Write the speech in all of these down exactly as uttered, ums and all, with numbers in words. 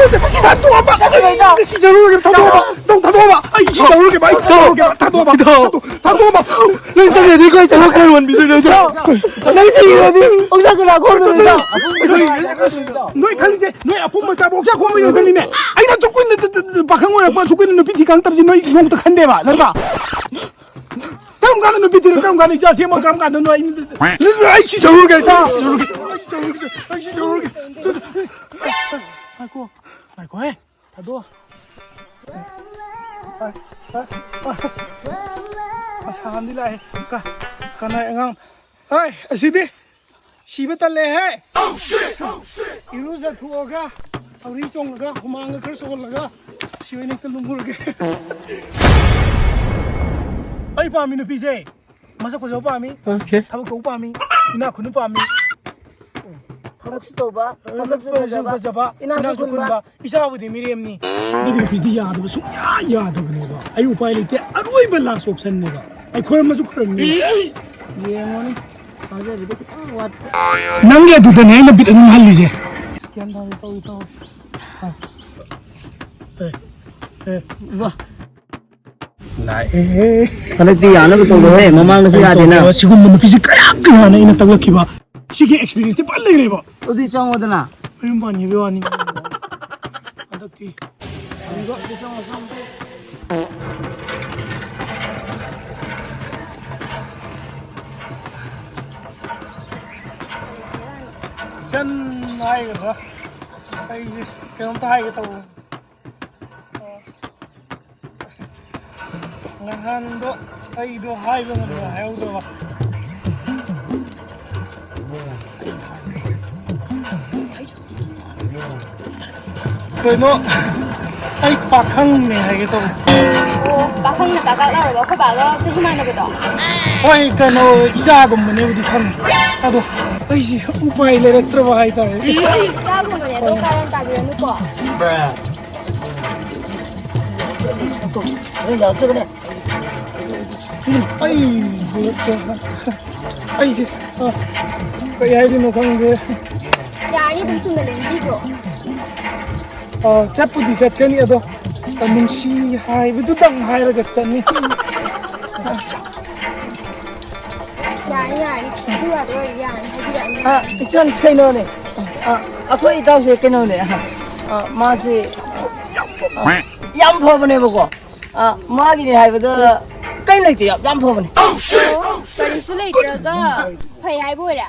ꯊꯥꯗꯣꯛꯑꯣꯕ! ꯑꯩ ꯁꯤꯖꯔꯨꯔꯒꯦ, ꯊꯥꯗꯣꯛꯑꯣꯕ! ꯅꯪ ꯊꯥꯗꯣꯛꯑꯣꯕ! ꯑꯩ ꯁꯤꯖꯔꯨꯔꯒꯦ, ꯑꯩ ꯁꯤꯖꯔꯨꯔꯒꯦ! ꯊꯥꯗꯣꯛꯑꯣꯕ! ꯊꯥꯗꯣꯛꯑꯣꯕ! ꯅꯪ ꯆꯠꯈ꯭ꯔꯗꯤ ꯑꯩꯈꯣꯏ ꯆꯠꯂꯣ ꯈꯔ ꯌꯣꯟꯕꯤꯗꯣꯏꯅꯦ ꯑꯗꯣ꯫ ꯅꯪ ꯁꯤꯈ꯭ꯔꯗꯤ ꯑꯣꯛꯆꯥꯛ ꯀꯅꯥ ꯈꯣꯝꯗꯣꯏꯅꯣ? ꯅꯣꯏ ꯈꯜꯂꯤꯁꯦ, ꯅꯣꯏ ꯑꯄꯨꯝꯕ ꯆꯥꯕ ꯑꯣꯛꯆꯥꯛ ꯈꯣꯝꯕ ꯌꯣꯟꯗꯣꯏꯅꯤꯅꯦ꯫ ꯑꯩꯅ ꯑꯁꯨꯛ ꯀꯨꯏꯅ ꯄꯥꯈꯪ ꯑꯣꯏꯔꯛꯄ, ꯑꯁꯨꯛ ꯀꯨꯏꯅ ꯅꯨꯄꯤ ꯊꯤ ꯈꯪꯉꯛꯇꯕꯁꯤ ꯅꯣꯏ ꯅꯣꯡꯃꯇ ꯈꯟꯗꯦꯕ, ꯅꯠꯇ꯭ꯔꯥ? ꯀꯔꯝ ꯀꯥꯟꯗ ꯅꯨꯄꯤ ꯊꯤꯔ, ꯀꯔꯝ ꯀꯥꯟꯗ ꯏꯆꯥ ꯁꯦꯝꯃ, ꯀꯔꯝ ꯀꯥꯟꯗꯅꯣ ꯑꯩ, ꯑꯩ ꯁꯤꯖꯔꯨꯔꯒꯦ, ꯏꯆꯥ ꯁꯤꯖꯔꯨꯔꯒꯦ, ꯑꯩ ꯁꯤꯖꯔꯨꯔꯒꯦ, ꯑꯩ ꯁꯤꯖꯔꯨꯔꯒꯦ꯫ ꯉꯥꯏꯈꯣ, ꯉꯥꯏꯈꯣꯍꯦ, ꯊꯥꯗꯣꯛꯑꯣ꯫ ꯑꯁ, ꯑꯃꯗꯤ ꯂꯥꯛꯑꯦ꯫ ꯀ-, ꯀꯅꯥꯏ ꯑꯉꯥꯡ? ꯍꯥꯏ, ꯑꯁꯤꯗꯤ ꯁꯤꯕ ꯇꯜꯂꯦꯍꯦ꯫ ꯏꯔꯨꯖꯊꯣꯛꯑꯒ, ꯊꯧꯔꯤ ꯆꯣꯡꯉꯒ, ꯍꯨꯃꯥꯡꯒ ꯈꯔ ꯁꯧꯍꯜꯂꯒ, ꯁꯤ ꯑꯣꯏꯅ ꯍꯦꯛꯇ ꯂꯨꯝꯃꯨꯔꯒꯦ꯫ ꯑꯩ ꯄꯥꯝꯃꯤ ꯅꯨꯄꯤꯁꯦ, ꯃꯁꯛ ꯐꯖꯕ ꯄꯥꯝꯃꯤ, ꯑꯣꯀꯦ꯫ ꯊꯕꯛ ꯇꯧꯕ ꯄꯥꯝꯃꯤ, ꯏꯅꯥꯛ ꯈꯨꯟꯕ ꯄꯥꯝꯃꯤ꯫ ꯊꯕꯛꯁꯨ ꯇꯧꯕ, ꯃꯁꯛꯁꯨ ꯃꯁꯛꯁꯨ ꯐꯖꯕ, ꯐꯖꯕ, ꯏꯅꯥꯛꯁꯨ ꯏꯅꯥꯛꯁꯨ ꯈꯨꯟꯕ꯫ ꯈꯨꯟꯕ, ꯏꯆꯥꯕꯨꯗꯤ ꯃꯤꯔꯦꯝꯅꯤ꯫ ꯑꯗꯨꯒꯤ ꯅꯨꯄꯤꯁꯤꯗꯤ ꯌꯥꯗꯕ, ꯁꯨꯡꯌꯥ ꯌꯥꯗꯕꯅꯦꯕ꯫ ꯑꯩ ꯎꯄꯥꯏ ꯂꯩꯇꯦ, ꯑꯔꯣꯏꯕ ꯂꯥꯁ ꯑꯣꯞꯁꯟꯅꯦꯕ꯫ ꯑꯩ ꯈꯣꯏꯔꯝꯃꯁꯨ ꯈꯣꯏꯔꯝꯅꯤ꯫ ꯌꯦꯡꯉꯣꯅꯦ, ꯊꯥꯖꯕꯗꯤ ꯈꯤꯇꯪ ꯋꯥꯠꯄ꯫ ꯅꯪꯒꯤ ꯑꯗꯨꯗꯅꯦ ꯑꯩꯅ ꯕꯤꯠ ꯑꯗꯨꯝ ꯍꯜꯂꯤꯁꯦ꯫ ꯒ꯭ꯌꯥꯟ ꯇꯥꯗꯦ, ꯇꯧꯏ, ꯇꯧꯏ꯫ ꯑꯦ, ꯑꯦ꯫ ꯋꯥ꯫ ꯂꯥꯛꯑꯦꯍꯦ꯫ ꯍꯟꯗꯛꯇꯤ ꯌꯥꯅꯕ ꯇꯧꯔꯣꯍꯦ, ꯃꯃꯥꯡꯗꯁꯨ ꯌꯥꯗꯦꯅ꯫ ꯁꯤꯒꯨꯝꯕ ꯅꯨꯄꯤꯁꯦ ꯀꯌꯥꯝ ꯀꯨꯏꯅ ꯑꯩꯅ ꯇꯛꯂꯛꯈꯤꯕ꯫ ꯁꯤꯒꯤ ꯑꯦꯛꯁꯄꯤꯔꯤꯌꯦꯟꯁꯇꯤ ꯐꯖꯅ ꯂꯩꯔꯦꯕ꯫ ꯑꯗꯨꯗꯤ ꯆꯪꯉꯣꯗꯅ꯫ ꯃꯌꯨꯝ ꯄꯥꯟꯈꯤꯕꯒꯤ ꯋꯥꯅꯤ꯫ ꯍꯟꯗꯛꯇꯤ꯫ ꯏꯆꯟ ꯍꯥꯏꯒꯗ꯭ꯔꯥ? ꯑꯩꯁꯦ ꯀꯩꯅꯣꯝꯇ ꯍꯥꯏꯒꯦ ꯇꯧꯕꯅꯤ꯫ ꯅꯍꯥꯟꯗꯣ ꯑꯩꯗꯣ ꯍꯥꯏꯕ ꯉꯝꯗꯅ ꯍꯥꯏꯍꯧꯗꯕ꯫ ꯀꯩꯅꯣ, ꯑꯩ ꯄꯥꯈꯪꯅꯦ ꯍꯥꯏꯒꯦ ꯇꯧꯕ꯫ ꯑꯣ, ꯄꯥꯈꯪꯅ ꯀꯥꯀꯥ ꯂꯥꯎꯔꯕ ꯑꯩꯈꯣꯏ ꯕꯥꯒ ꯆꯍꯤ ꯃꯥꯟꯅꯕꯗꯣ? ꯍꯣꯏ, ꯀꯩꯅꯣ, ꯏꯆꯥꯒꯨꯝꯕꯅꯦꯕꯨꯗꯤ ꯈꯪꯉꯦ꯫ ꯑꯗꯣ ꯑꯩꯁꯦ ꯎꯄꯥꯏ ꯂꯩꯔꯛꯇ꯭ꯔꯕ ꯍꯥꯏꯇꯥꯔꯦ꯫ ꯏꯆꯥꯒꯨꯝꯕꯅꯦ, ꯑꯗꯣ ꯀꯥꯔꯟ ꯇꯥꯕꯤꯔꯅꯨꯀꯣ꯫ ꯑꯩ, ꯑꯩꯁꯦ, ꯑ, ꯀꯩ ꯍꯥꯏꯗꯣꯏꯅꯣ ꯈꯪꯗꯦ꯫ ꯌꯥꯔꯅꯤ, ꯑꯗꯨꯝ ꯆꯨꯝꯅ ꯂꯦꯡꯕꯤꯈ꯭ꯔꯣ꯫ ꯑ, ꯆꯠꯄꯨꯗꯤ ꯆꯠꯀꯅꯤ, ꯑꯗꯣ, ꯑ, ꯅꯨꯡꯁꯤ ꯍꯥꯏꯕꯗꯨꯗꯪ ꯍꯥꯏꯔꯒ ꯆꯠꯅꯤ꯫ ꯌꯥꯔꯅꯤ, ꯌꯥꯔꯅꯤ꯫ ꯑꯗꯨ ꯋꯥꯗꯣ ꯑꯣꯏꯔꯗꯤ ꯌꯥꯔꯅꯤ, ꯍꯥꯏꯕꯤꯔꯛꯑꯅꯤ꯫ ꯑ, ꯏꯆꯟ, ꯀꯩꯅꯣꯅꯦ꯫ ꯑ, ꯑꯩꯈꯣꯏ ꯏꯇꯥꯎꯁꯦ ꯀꯩꯅꯣꯅꯦ꯫ ꯑ, ꯃꯥꯁꯦ, ꯑ, ꯌꯥꯝ ꯐꯕꯅꯦꯕꯀꯣ꯫ ꯑ, ꯃꯥꯒꯤꯅꯦ ꯍꯥꯏꯕꯗ ꯀꯩꯝ ꯂꯩꯇꯦ, ꯌꯥꯝ, ꯌꯥꯝ ꯐꯕꯅꯦ꯫ ꯑꯣ, ꯀꯔꯤꯁꯨ ꯂꯩꯇ꯭ꯔꯒ ꯐꯩ ꯍꯥꯏꯕ ꯑꯣꯏꯔꯦ?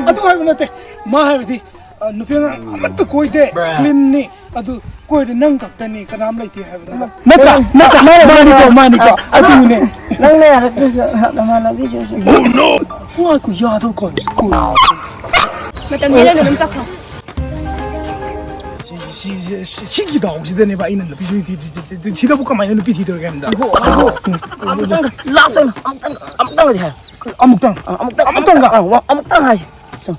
ꯑꯗꯨ ꯍꯥꯏꯕ ꯅꯠꯇꯦ꯫ ꯃꯥ ꯍꯥꯏꯕꯗꯤ, ꯑ, ꯅꯨꯄꯤ ꯑꯉꯥꯡ ꯑꯃꯠꯇ ꯀꯣꯏꯗꯦ, cleanꯅꯤ꯫ ꯑꯗꯨ ꯀꯣꯏꯔꯦ ꯅꯪ ꯈꯛꯇꯅꯤ, ꯀꯅꯥꯝ ꯂꯩꯇꯦ ꯍꯥꯏꯕꯗ꯫ ꯅꯠꯇ꯭ꯔꯥ? ꯅꯠꯇ꯭ꯔꯥ? ꯃꯥꯅꯤ, ꯃꯥꯅꯤꯀꯣ, ꯃꯥꯅꯤꯀꯣ꯫ ꯑꯗꯨꯅꯦ꯫ ꯅꯪꯅ ꯌꯥꯔꯛꯇ꯭ꯔꯁꯨ ꯅꯃꯥꯟꯅꯕꯤꯁꯨ꯫ Oh, no! ꯉꯥꯏꯈꯣ, ꯌꯥꯗꯧ ꯀꯥꯟꯁꯤꯗ ꯀꯣꯏꯔꯦ꯫ ꯃꯇꯝ ꯍꯦꯜꯂꯅꯨ, ꯑꯗꯨꯝ ꯆꯠꯈ꯭ꯔꯣ꯫ ꯁꯤ, ꯁꯤ, ꯁꯤ, ꯁꯤ, ꯁꯤꯒꯤ ꯗꯥꯎꯁꯤꯗꯅꯦꯕ ꯑꯩꯅ ꯅꯨꯄꯤꯁꯨ ꯊꯤ-, ꯊꯤ-, ꯊꯤ-, ꯊꯤ-, ꯁꯤꯗꯕꯨ ꯀꯃꯥꯏꯅ ꯅꯨꯄꯤ ꯊꯤꯗꯣꯏꯒꯦ ꯍꯥꯏꯕꯗ? ꯉꯥꯏꯈꯣ, ꯉꯥꯏꯈꯣ꯫ ꯑꯃꯨꯛꯇꯪ, last ꯑꯣꯏꯅ ꯑꯃꯨꯛꯇꯪ, ꯑꯃꯨꯛꯇꯪꯒꯗꯤ ꯍꯥꯏ꯫ ꯑꯃꯨꯛꯇꯪ? ꯑ, ꯑꯃꯨꯛꯇꯪ, ꯑꯃꯨꯛꯇꯪꯒ? ꯑꯃꯨꯛꯇꯪ, ꯑ, ꯋꯥ-, ꯑꯃꯨꯛꯇꯪ ꯍꯥꯏꯁꯦ꯫ ꯁꯨꯝ꯫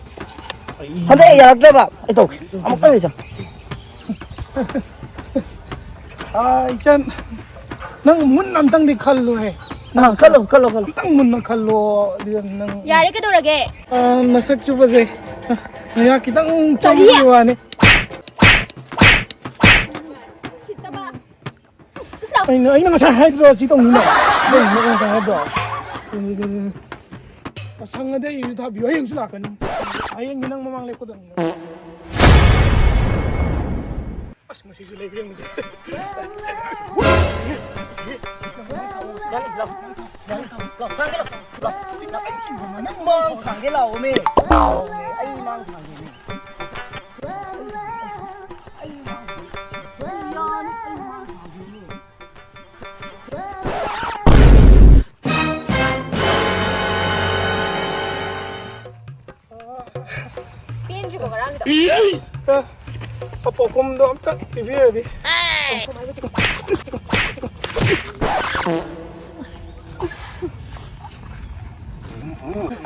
ꯑꯩ ꯍꯟꯗꯛ ꯌꯥꯔꯛꯇ꯭ꯔꯕ? ꯑꯩ ꯇꯧꯒꯦ꯫ ꯑꯃꯨꯛꯇꯪꯗꯤ ꯁꯨꯝ꯫ ꯑꯥ, ꯏꯆꯟ, ꯅꯪ ꯃꯨꯟꯅ ꯑꯝꯇꯪꯗꯤ ꯈꯜꯂꯨꯍꯦ꯫ ꯑꯥ, ꯈꯜꯂꯣ, ꯈꯜꯂꯣ, ꯈꯜꯂꯣ꯫ ꯑꯝꯇꯪ ꯃꯨꯟꯅ ꯈꯜꯂꯣ, ꯑꯗꯨꯒ ꯅꯪ ꯌꯥꯔꯦ, ꯀꯩꯗꯧꯔꯒꯦ? ꯑꯥ, ꯃꯁꯛꯁꯨ ꯐꯖꯩ꯫ ꯃꯌꯥ ꯈꯤꯇꯪ ꯀꯔꯤ? ꯆꯪꯕꯒꯤ ꯋꯥꯅꯤ꯫ ꯎꯁꯤꯠꯇꯕ꯫ ꯑꯩꯅ, ꯑꯩꯅ ꯉꯁꯥꯏ ꯍꯥꯏꯗ꯭ꯔꯣ ꯁꯤ ꯇꯧꯅꯤꯅ? ꯅꯪ ꯉꯁꯥꯏ ꯍꯥꯏꯗ꯭ꯔꯣ? ꯁꯪꯉꯗꯤ ꯑꯩꯁꯨ ꯊꯥꯕꯤꯌꯨ, ꯍꯌꯦꯡꯁꯨ ꯂꯥꯛꯀꯅꯤ꯫ ꯍꯌꯦꯡꯗꯤ ꯅꯪ ꯃꯃꯥꯡ ꯂꯦꯞꯀꯗꯕꯅꯤ꯫ ꯑꯁ, ꯃꯁꯤꯁꯨ ꯂꯩꯈ꯭ꯔꯦ, ꯃꯁꯤ꯫ ꯅꯪ ꯃꯥꯡ ꯊꯥꯡꯒꯦ ꯂꯥꯛꯑꯣꯃꯦ꯫ ꯑꯩ ꯃꯥꯡ ꯊꯥꯡꯒꯦꯅꯦ꯫ ꯄꯦꯟꯗ꯭ꯔꯤꯕꯣ ꯉꯔꯥꯡꯒꯤꯗꯣ? ꯑ, ꯑꯄꯣꯛꯀꯨꯝꯗꯣ ꯑꯝꯇ ꯄꯤꯕꯤꯔꯗꯤ꯫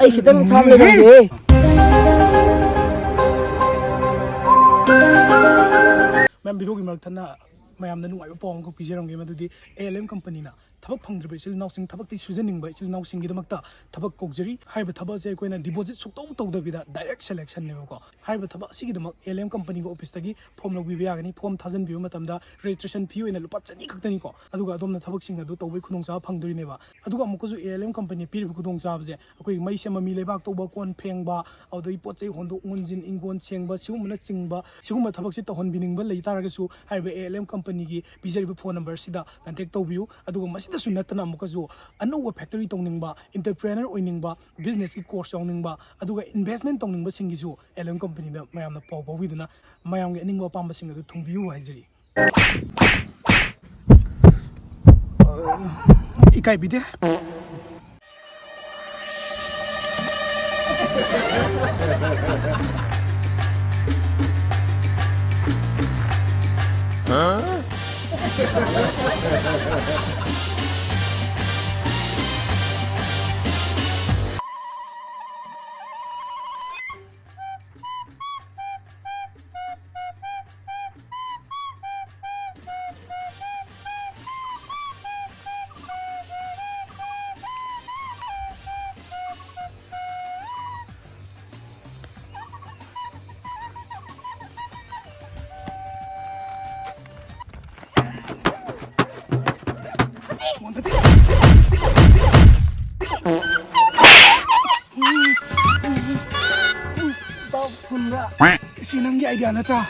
ꯑꯩ ꯈꯤꯇꯪ ꯊꯥꯝ ꯂꯩꯔꯝꯒꯦ꯫ ꯃꯦꯝ, ꯚꯤꯗꯤꯑꯣꯒꯤ ꯃꯔꯛ ꯊꯠꯅ ꯃꯌꯥꯝꯗ ꯅꯨꯡꯉꯥꯏꯕ ꯄꯥꯎ ꯑꯃꯈꯛ ꯄꯤꯖꯔꯝꯒꯦ, ꯃꯗꯨꯗꯤ ꯑꯦ ꯑꯦꯜ ꯑꯦꯝ ꯀꯝꯄꯅꯤꯅ ꯊꯕꯛ ꯐꯪꯗ꯭ꯔꯤꯕ ꯏꯆꯤꯜ ꯏꯅꯥꯎꯁꯤꯡ, ꯊꯕꯛꯇꯤ ꯁꯨꯖꯅꯤꯡꯕ ꯏꯆꯤꯜ ꯏꯅꯥꯎꯁꯤꯡꯒꯤꯗꯃꯛꯇ ꯊꯕꯛ ꯀꯧꯖꯔꯤ꯫ ꯍꯥꯏꯔꯤꯕ ꯊꯕꯛ ꯑꯁꯦ ꯑꯩꯈꯣꯏꯅ deposit ꯁꯨꯛꯇꯧ ꯇꯧꯗꯕꯤꯗ direct selectionꯅꯦꯕꯀꯣ꯫ ꯍꯥꯏꯔꯤꯕ ꯊꯕꯛ ꯑꯁꯤꯒꯤꯗꯃꯛ A L M companyꯒꯤ officeꯇꯒꯤ form ꯂꯧꯕꯤꯕ ꯌꯥꯒꯅꯤ꯫ Form ꯊꯥꯖꯤꯟꯕꯤꯕ ꯃꯇꯝꯗ registration fee ꯑꯣꯏꯅ ꯂꯨꯄꯥ ꯆꯅꯤ ꯈꯛꯇꯅꯤꯀꯣ꯫ ꯑꯗꯨꯒ ꯑꯗꯣꯝꯅ ꯊꯕꯛꯁꯤꯡ ꯑꯗꯨ ꯇꯧꯕꯒꯤ ꯈꯨꯗꯣꯡꯆꯥꯕ ꯐꯪꯗꯣꯏꯅꯦꯕ꯫ ꯑꯗꯨꯒ ꯑꯃꯨꯛꯀꯁꯨ A L M company ꯄꯤꯔꯤꯕ ꯈꯨꯗꯣꯡꯆꯥꯕꯁꯦ, ꯑꯩꯈꯣꯏꯒꯤ ꯃꯩ ꯁꯦꯝꯕ ꯃꯤ, ꯂꯩꯕꯥꯛ ꯇꯧꯕ, ꯀꯣꯟ ꯐꯦꯡꯕ, ꯑꯗꯨꯗꯒꯤ ꯄꯣꯠ ꯆꯩ ꯍꯣꯟꯗꯣꯛ ꯍꯣꯟꯖꯤꯟ, ꯏꯪꯈꯣꯜ ꯁꯦꯡꯕ, ꯁꯤꯒꯨꯝꯕꯅꯆꯤꯡꯕ, ꯁꯤꯒꯨꯝꯕ ꯊꯕꯛꯁꯤ ꯇꯧꯍꯟꯕꯤꯅꯤꯡꯕ ꯂꯩ ꯇꯥꯔꯒꯁꯨ, ꯍꯥꯏꯔꯤꯕ A L M companyꯒꯤ ꯄꯤꯖꯔꯤꯕ phone numberꯁꯤꯗ contact ꯇꯧꯕꯤꯌꯨ꯫ ꯑꯗꯨꯒ ꯃꯁꯤꯗꯁꯨ ꯅꯠꯇꯅ ꯑꯃꯨꯛꯀꯁꯨ ꯑꯅꯧꯕ factory ꯇꯧꯅꯤꯡꯕ, entrepreneur ꯑꯣꯏꯅꯤꯡꯕ, businessꯀꯤ course ꯌꯥꯎꯅꯤꯡꯕ, ꯑꯗꯨꯒ investment ꯇꯧꯅꯤꯡꯕꯁꯤꯡꯒꯤꯁꯨ A L M companyꯗ ꯃꯌꯥꯝꯅ ꯄꯥꯎ ꯐꯥꯎꯕꯤꯗꯨꯅ ꯃꯌꯥꯝꯒꯤ ꯑꯅꯤꯡꯕ ꯑꯄꯥꯝꯕꯁꯤꯡ ꯑꯗꯨ ꯊꯨꯡꯕꯤꯌꯨ ꯍꯥꯏꯖꯔꯤ꯫ ꯏꯀꯥꯏꯕꯤꯗꯦ꯫ ꯁꯤ ꯅꯪꯒꯤ idea ꯅꯠꯇ꯭ꯔꯥ?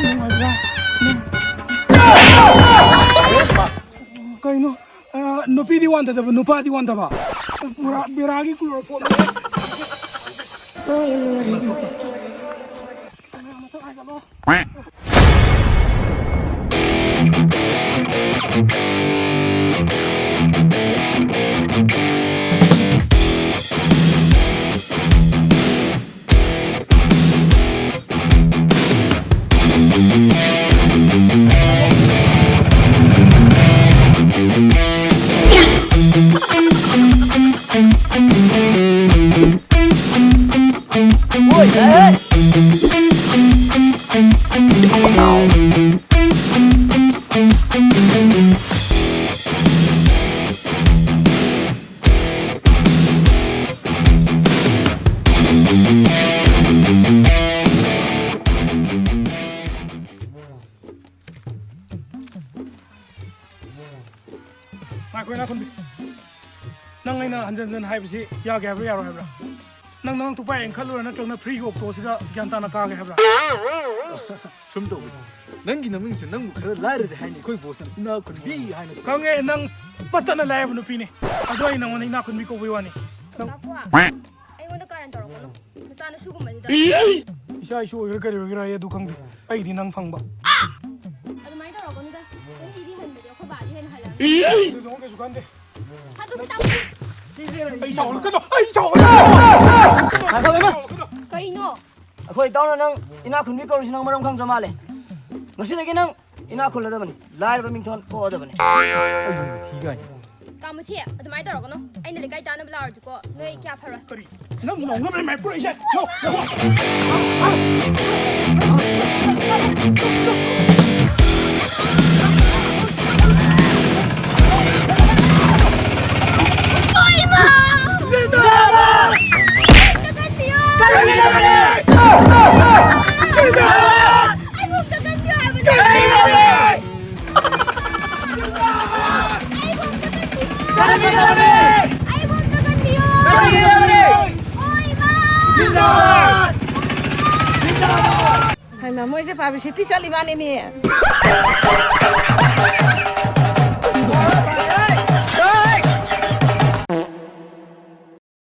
ꯅꯨꯡꯉꯥꯏꯕ꯭ꯔꯥ? ꯀꯩꯅꯣ? ꯑ, ꯅꯨꯄꯤꯗꯤ ꯋꯥꯟꯊꯗꯕ, ꯅꯨꯄꯥꯗꯤ ꯋꯥꯟꯊꯕ꯫ ꯄꯨꯔꯥ ꯕꯦꯔꯥꯒꯤ chloroform꯫ ꯏꯅꯥꯈꯨꯟꯕꯤ, ꯅꯪ ꯑꯩꯅ ꯍꯟꯖꯟ ꯍꯟꯖꯟ ꯍꯥꯏꯕꯁꯤ ꯌꯥꯒꯦ ꯍꯥꯏꯕ꯭ꯔꯥ, ꯌꯥꯔꯣꯏ ꯍꯥꯏꯕ꯭ꯔꯥ? ꯅꯪ ꯅꯪ ꯊꯨꯛꯄꯥꯏ ꯏꯟꯈꯠꯂꯨꯔ, ꯅꯠꯇ꯭ꯔꯒꯅ free ꯒꯤ octo ꯁꯤꯗ ꯒ꯭ꯌꯥꯟ ꯇꯥꯅ ꯀꯥꯒꯦ ꯍꯥꯏꯕ꯭ꯔꯥ? ꯁꯨꯝ ꯇꯧꯕ꯫ ꯅꯪꯒꯤ ꯅꯃꯤꯡꯁꯦ ꯅꯪꯕꯨ ꯈꯔ ꯂꯥꯏꯔꯔꯦ ꯍꯥꯏꯅꯤ, ꯑꯩꯈꯣꯏ boss ꯅ ꯏꯅꯥꯛ ꯈꯨꯟꯕꯤ ꯍꯥꯏꯅ ꯀꯧ-꯫ ꯈꯪꯉꯦ, ꯅꯪ ꯄꯠꯇꯅ ꯂꯥꯏꯔꯕ ꯅꯨꯄꯤꯅꯤ, ꯑꯗꯣ ꯑꯩ ꯅꯪꯉꯣꯟꯗ ꯏꯅꯥꯛ ꯈꯨꯟꯕꯤ ꯀꯧꯕꯩ ꯋꯥꯅꯤ꯫ ꯅꯪ ꯀꯥꯀꯨ, ꯑꯩꯉꯣꯟꯗ ꯀꯥꯔꯟ ꯇꯧꯔꯛꯀꯅꯨ꯫ ꯃꯆꯥꯅꯁꯨꯒꯨꯝꯕꯅꯤꯗ꯫ ꯏꯆꯥ ꯏꯁꯨ ꯑꯣꯏꯒꯦꯔꯥ ꯀꯔꯤ ꯑꯣꯏꯒꯦꯔꯥ, ꯑꯩ ꯑꯗꯨ ꯈꯪꯗꯦ꯫ ꯑꯩꯗꯤ ꯅꯪ ꯐꯪꯕ꯫ ꯑꯗꯨꯃꯥꯏꯅ ꯇꯧꯔꯛꯀꯅꯨꯗ꯫ ꯅꯨꯄꯤꯗꯤ ꯍꯟꯕꯗꯤ ꯑꯩꯈꯣꯏ ꯕꯥꯗꯤ ꯍꯦꯟꯅ ꯍꯜꯂꯝꯅꯤ꯫ ꯑꯗꯨꯗꯤ ꯅꯉꯣꯟ ꯀꯩꯁꯨ ꯈꯟꯗꯦ꯫ ꯊꯥꯗꯣꯛꯀꯦ ꯇꯥꯃꯣ꯫ ꯑꯩ ꯆꯥꯎꯍꯜꯂꯛꯀꯅꯣ! ꯑꯩ ꯆꯥꯎꯍꯜꯂꯛꯀꯅꯣ! ꯉꯥꯏꯈꯣ, ꯏꯃꯥ꯫ ꯀꯔꯤꯅꯣ? ꯑꯩꯈꯣꯏ ꯏꯇꯥꯎꯅ ꯅꯪ ꯏꯅꯥꯛ ꯈꯨꯟꯕꯤ ꯀꯧꯔꯤꯁꯤ ꯅꯪ ꯃꯔꯝ ꯈꯪꯗ꯭ꯔ ꯃꯥꯜꯂꯦ꯫ ꯉꯁꯤꯗꯒꯤ ꯅꯪ ꯏꯅꯥꯛ ꯈꯨꯜꯂꯗꯕꯅꯤ, ꯂꯥꯏꯔꯕ ꯃꯤꯡꯊꯣꯟ ꯀꯣꯛꯑꯗꯕꯅꯤ꯫ ꯀꯥꯃꯨꯊꯤ, ꯑꯗꯨꯃꯥꯏꯅ ꯇꯧꯔꯛꯀꯅꯣ꯫ ꯑꯩꯅ ꯂꯩꯀꯥꯏ ꯇꯥꯟꯅꯕ ꯂꯥꯛꯑꯁꯨꯀꯣ, ꯅꯣꯏ ꯀꯌꯥ ꯐꯔꯣꯏ꯫ ꯀꯔꯤ? ꯅꯪ ꯅꯧꯅꯕꯅꯦ ꯃꯥꯏ ꯄꯨꯔꯛꯏꯁꯦ꯫ ꯊꯣꯛ, ꯊꯣꯛ꯫ ꯏꯃꯥ! ꯀꯟꯕꯤꯌꯣ! ꯀꯟꯕꯤꯌꯣ! ꯑꯩꯕꯨ ꯑꯝꯇ ꯀꯟꯕꯤꯌꯨ ꯍꯥꯏꯕꯅꯦ! ꯑꯩꯕꯨ ꯑꯝꯇ ꯀꯟꯕꯤꯌꯨ! ꯑꯩꯕꯨ ꯑꯝꯇ ꯀꯟꯕꯤꯌꯨ! ꯀꯟꯕꯤꯔꯕꯅꯦ! ꯑꯣ, ꯏꯃꯥ! ꯖꯤꯟꯗꯥꯕꯥꯗ! ꯖꯤꯟꯗꯥꯕꯥꯗ! ꯍꯩꯃꯥ, ꯃꯣꯏꯁꯦ publicity ꯆꯠꯂꯤ ꯃꯥꯅꯤꯅꯦ꯫